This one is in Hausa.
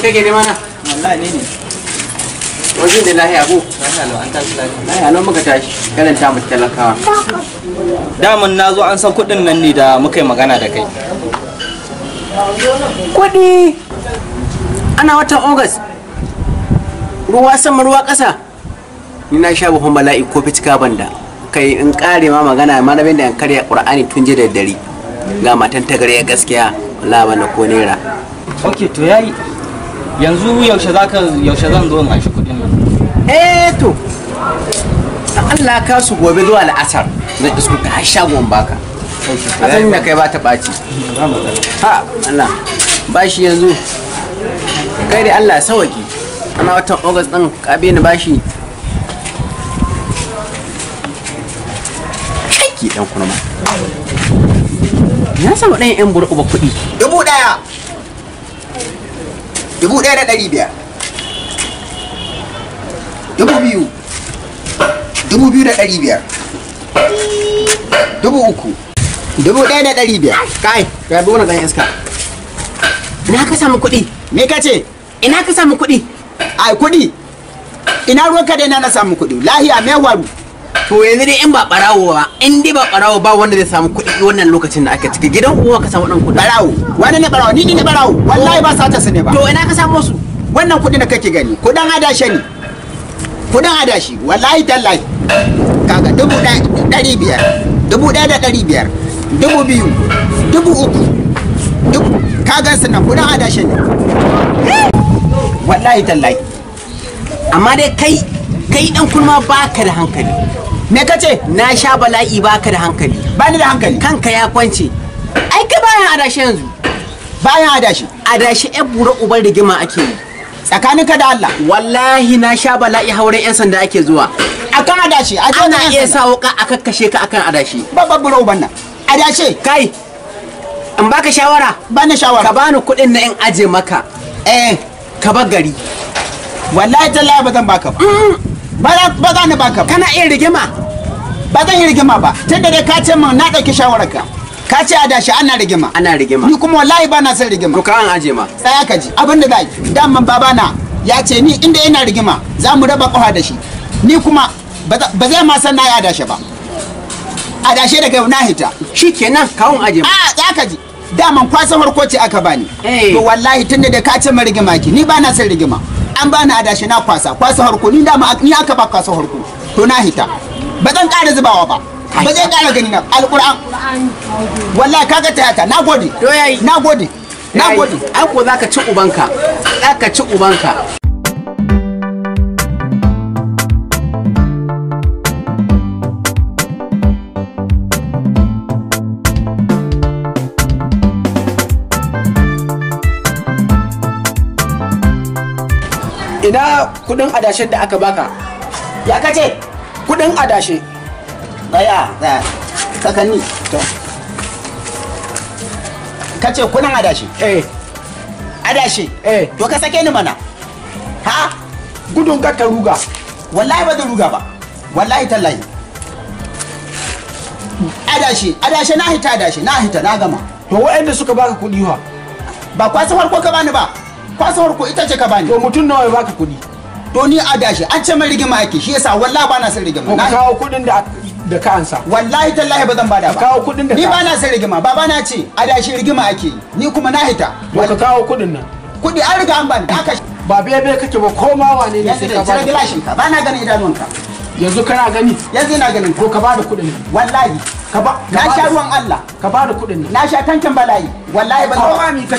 Kake nema na? Wallahi ne ne. Wajen da lahiya ko? Lahiya lau, an tashi lafiya. Lahiya lau muka tashi, karanta mu talakawa. Daman na zo an san kuɗin nan ne da muka yi magana da kai. Kuɗi! Ana watan August. Ruwa sama ruwa ƙasa. Ni na sha buhun bala'i ko fitika banda. Kai in ƙare ma magana ma rabin da in karya Ƙur'ani tun jiya da dare. Ga matan tagare gaskiya, wallahi bana ko naira. Ok, to yayi. Yanzu yaushe zaka yaushe zan zo in anshi kuɗin nan? Eh to. Allah ka su gobe zuwa la'asar zan isko ka har shagon baka. Kasan da kai ba ta ɓaci. Ha Allah bashi yanzu. Kai dai Allah sawaki. Ana watan August ɗin ka bi ni bashi. Kake ɗan kurma. Na samu ɗan yan buru uba kuɗi. 1000. 1500. 2000. 2500. 3000. 1500. Kai, ka bi wannan ɗan iska. Ina ka samu kuɗi? Me ka ce? Ina ka samu kuɗi? Ai kuɗi. Ina ruwanka da ina na samu kuɗi. Lahiya me waru? To yanzu dai in ba ɓarawo ba, in dai ba ɓarawo ba wanda zai samu kuɗi wannan lokacin da aka ciki gidan uwa ka samu ɗan kuɗi. Barawo. Wani ne barawo? Ni ne barawo. Wallahi ba sata su ne ba. To ina ka samu su? Wannan kuɗi da kake gani, kuɗin adashe ne. Kuɗin adashi, wallahi tallahi. Kaga 1500, 1500, 2000, 3000, ka gan su nan kuɗin adashe ne. Wallahi tallahi. Amma dai kai kai ɗan kurma baka da hankali. Me ka ce? Na sha bala'i baka da hankali. Ba ni da hankali. Kanka ya kwance. Ai kai bayan adashi yanzu. Bayan adashi. Adashi ƴan bura uban rigima ake yi. Tsakaninka da Allah. Wallahi na sha bala'i hauren 'yan sanda ake zuwa. Akan adashi, a Ana iya sa wuka a kakkashe ka akan adashi. Babban bura uban nan. Adashe. Kai, in baka shawara, Ba ni shawara. ka bani kuɗin na in aje maka. Eh, Ka bar gari. wallahi tallahi ba zan baka ba. Ba za ni baka ba. Kana iya rigima. Ba zan yi rigima ba. Tunda dai ka ce min na ɗauki shawararka. Ka ce adashi ana rigima. Ana rigima. Ni kuma wallahi ba na son rigima. To ka an aje ma. Tsaya ka ji abin da zai. Daman babana ya ce ni inda ina rigima za mu raba ƙafa da shi. Ni kuma ba zai ma san na yi adashe ba. Adashe daga yau na hita. Shikenan kawun aje ma. A tsaya ka ji. Daman kwasa farko ce aka bani. Eh. To wallahi tunda da ka ce min rigima ki ni ba na son rigima. An bani adashi na kwasa kwasa harko ni dama ni aka ba kwasa harko to na hita. Ba zan ƙara zubawa ba. Ba zai ƙara gani na alƙur'an. Wallahi kaga tayata na gode. To yayi. Na gode. Na gode. Ai ko zaka ci ubanka. Zaka ci ubanka. Ina kudin adashin da aka baka? Ya kace? Kudin adashe. Tsaya tsaya. Sakanni. To. Kace kudin adashi. Eh, Adashi. eh, To ka sake ni mana. Ha? gudun ka ka ruga. Wallahi ba zan ruga ba. Wallahi tallahi. Adashi, adashi na hita adashi, na hita na gama. To waɗanda suka baka kuɗi fa? Ba kwasa farko ka bani ba. Kwasa farko ita ce ka bani. To mutum nawa ya baka kuɗi? To ni adashi an ce mai rigima ake shi yasa wallahi ba na son rigima. Ko ka Na- kawo kuɗin da da ka ansa. Wallahi tallahi ba zan bada ba. Ka kawo kuɗin da Ni ka ba na son rigima. Baba na ce adashi rigima ake yi. Ni kuma na hita. To ka kawo kuɗin nan. Kuɗi an riga an bani. Haka Ba bebe kake ba ko ma wane ne yanzu sai ka da cire bada. gilashin ka. Ba na ganin idanuwanka. Yanzu kana gani Yanzu ina ganin ko ka bada kuɗin nan. Wallahi Ka ba na sha ruwan Allah. Ka bada kuɗin nan. Na sha tankin bala'i. Wallahi ba zan Ko ma mi ka